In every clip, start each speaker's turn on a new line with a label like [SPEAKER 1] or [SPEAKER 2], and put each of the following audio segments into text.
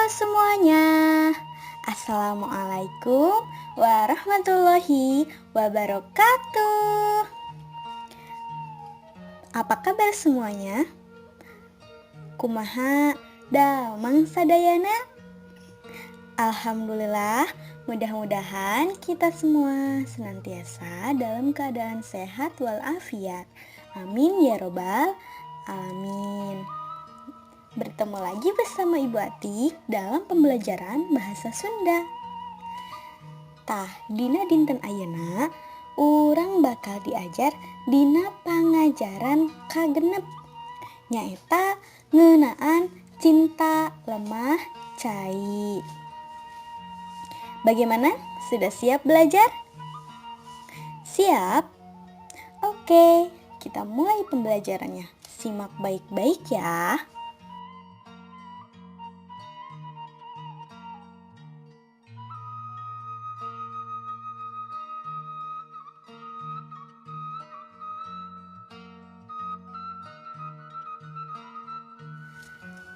[SPEAKER 1] Semuanya. Assalamualaikum warahmatullahi wabarakatuh. Apa kabar semuanya? Kumaha damang sadayana? Alhamdulillah, mudah-mudahan kita semua senantiasa dalam keadaan sehat walafiat. Amin ya robbal alamin. Bertemu lagi bersama Ibu Atik dalam pembelajaran bahasa Sunda. Tah, dina dinten ayeuna urang bakal diajar dina pangajaran kagenep, nyaeta ngeunaan cinta lemah cai. Bagaimana? Sudah siap belajar? Siap? Oke, kita mulai pembelajarannya. Simak baik-baik ya.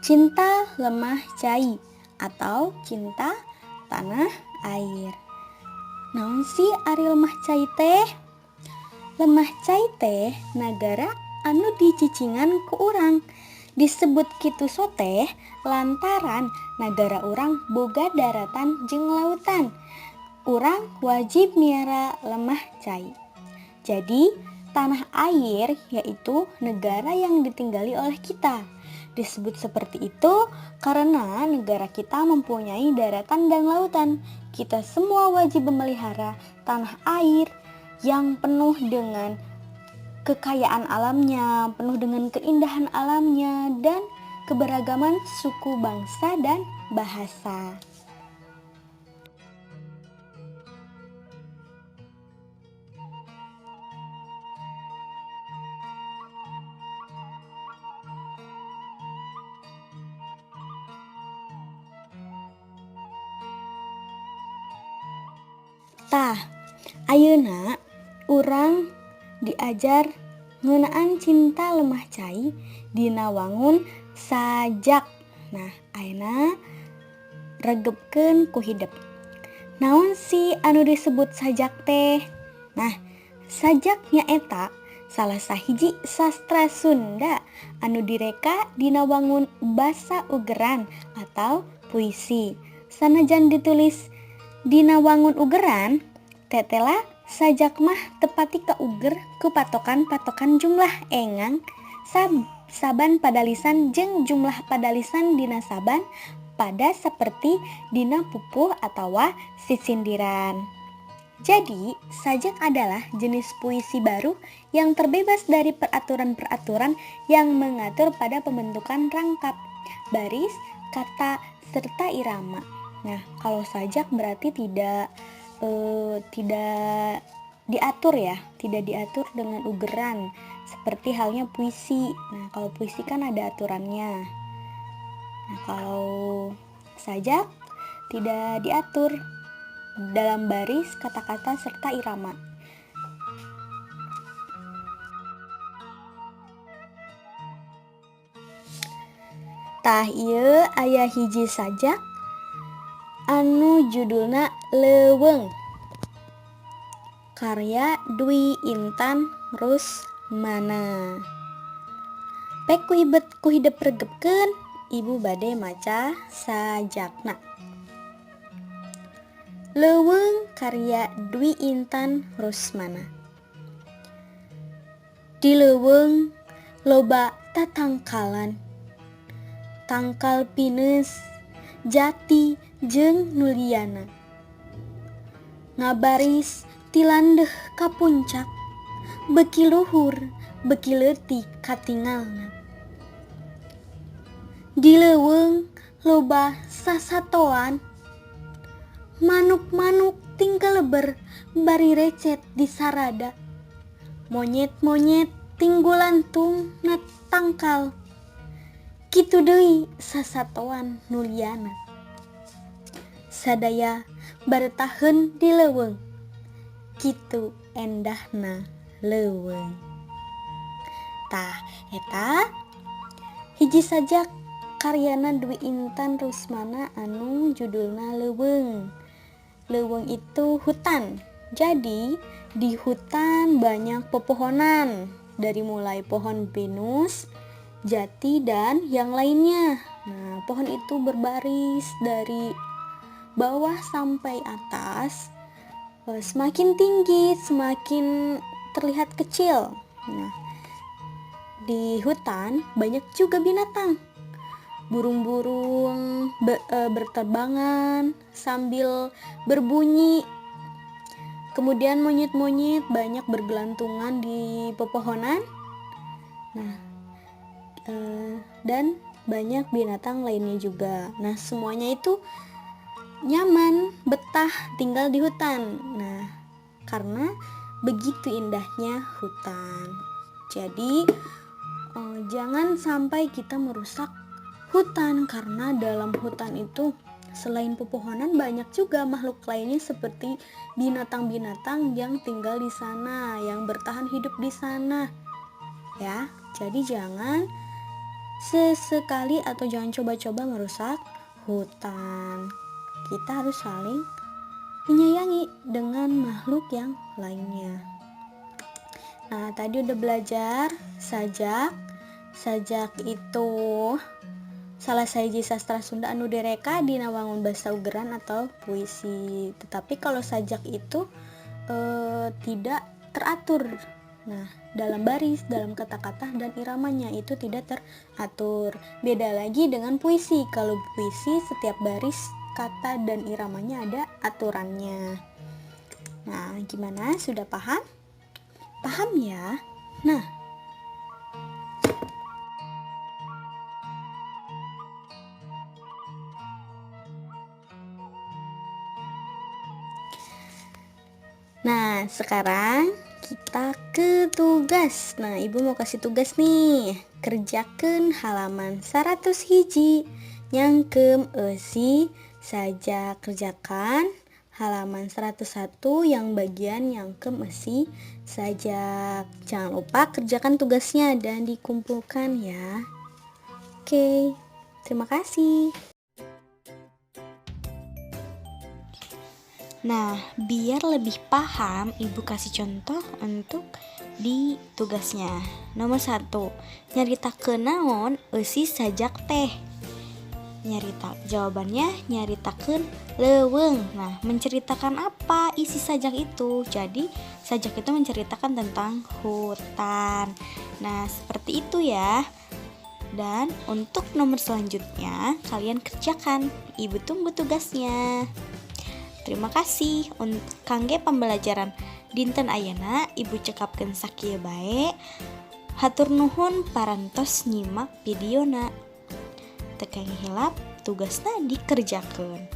[SPEAKER 1] Cinta lemah cai atau cinta tanah air. Naon sih ari lemah cai teh? Lemah cai teh nagara anu dicicingan ku urang. Disebut kitu soteh lantaran nagara urang boga daratan jeung lautan. Urang wajib miara lemah cai. Jadi, tanah air yaitu negara yang ditinggali oleh kita. Disebut seperti itu karena negara kita mempunyai daratan dan lautan. Kita semua wajib memelihara tanah air yang penuh dengan kekayaan alamnya, penuh dengan keindahan alamnya, dan keberagaman suku bangsa dan bahasa. Tah, ayeuna urang diajar ngeunaan cinta lemah cai dina wangun sajak. Nah, ayeuna regepkeun ku hidep. Naon sih anu disebut sajak teh? Nah, sajak nyaeta salah sahiji sastra Sunda anu direka dina wangun basa ugeran atau puisi. Sanajan ditulis dina wangun ugeran, tetela sajak mah teu pati kauger ku patokan-patokan jumlah engang saban padalisan jeung jumlah padalisan dina saban pada seperti dina pupuh atawa sisindiran. Jadi, sajak adalah jenis puisi baru yang terbebas dari peraturan-peraturan yang mengatur pada pembentukan rangkap, baris, kata, serta irama. Nah, kalau sajak berarti tidak diatur ya, tidak diatur dengan ugeran seperti halnya puisi. Nah, kalau puisi kan ada aturannya. Nah, kalau sajak tidak diatur dalam baris, kata-kata, serta irama. Tah, ieu aya hiji sajak anu judulna Leuweung karya Dwi Intan Rusmana. Pek ku hidep regepkeun, Ibu bade maca sajakna. Leuweung karya Dwi Intan Rusmana. Di leuweung loba tatangkalan, tangkal pinus, jati jeung nu liana, ngabaris ti landeuh ka puncak, beuki luhur beuki leutik katingalna. Di leuweung loba sasatoan, manuk-manuk tingkeleber bari recet di sarada, monyet-monyet tinggulantung na tangkal, kitu deui sasatoan nu liana. Sadaya baretaheun di leuweung, kitu endahna leuweung. Tah, eta hiji sajak Karyana Dwi Intan Rusmana anu judulna Leuweung. Leuweung itu hutan. Jadi di hutan banyak pepohonan, dari mulai pohon pinus, jati, dan yang lainnya. Nah, pohon itu berbaris dari bawah sampai atas. Semakin tinggi, semakin terlihat kecil. Nah, di hutan banyak juga binatang. Burung-burung berterbangan sambil berbunyi. Kemudian monyet-monyet banyak bergelantungan di pepohonan. Nah, dan banyak binatang lainnya juga. Nah, semuanya itu nyaman, betah tinggal di hutan. Nah, karena begitu indahnya hutan. Jadi, jangan sampai kita merusak hutan, karena dalam hutan itu selain pepohonan banyak juga makhluk lainnya seperti binatang-binatang yang tinggal di sana, yang bertahan hidup di sana. Ya, jadi jangan sesekali atau jangan coba-coba merusak hutan. Kita harus saling menyayangi dengan makhluk yang lainnya. Nah, tadi udah belajar sajak. Sajak itu salah sahiji sastra Sunda anu direka dina wangun basa ugeran atau puisi. Tetapi kalau sajak itu tidak teratur. Nah, dalam baris, dalam kata-kata dan iramanya itu tidak teratur. Beda lagi dengan puisi. Kalau puisi setiap baris, kata dan iramanya ada aturannya. Nah, gimana? Sudah paham? Paham ya? Nah, sekarang kita ke tugas. Nah, Ibu mau kasih tugas nih. Kerjakan halaman 100 hiji. Nyangkem eusi sajak. Kerjakan halaman 101 yang bagian nyangkem eusi sajak. Jangan lupa kerjakan tugasnya dan dikumpulkan ya. Oke, terima kasih. Nah, biar lebih paham, Ibu kasih contoh untuk di tugasnya. Nomor 1, nyaritakeun naon eusi sajak teh. Nyarita, jawabannya nyaritakeun leuweung. Nah, menceritakan apa isi sajak itu? Jadi, sajak itu menceritakan tentang hutan. Nah, seperti itu ya. Dan untuk nomor selanjutnya, kalian kerjakan. Ibu tunggu tugasnya. Terima kasih kangge pembelajaran dinten ayeuna Ibu cekapkeun sakieu bae. Hatur nuhun parantos nyimak videona. Teu kenging hilap tugasna dikerjakeun.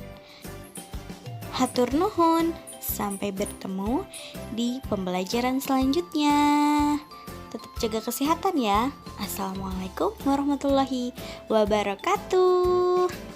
[SPEAKER 1] Hatur nuhun, sampai bertemu di pembelajaran selanjutnya. Tetap jaga kesehatan ya. Assalamualaikum warahmatullahi wabarakatuh.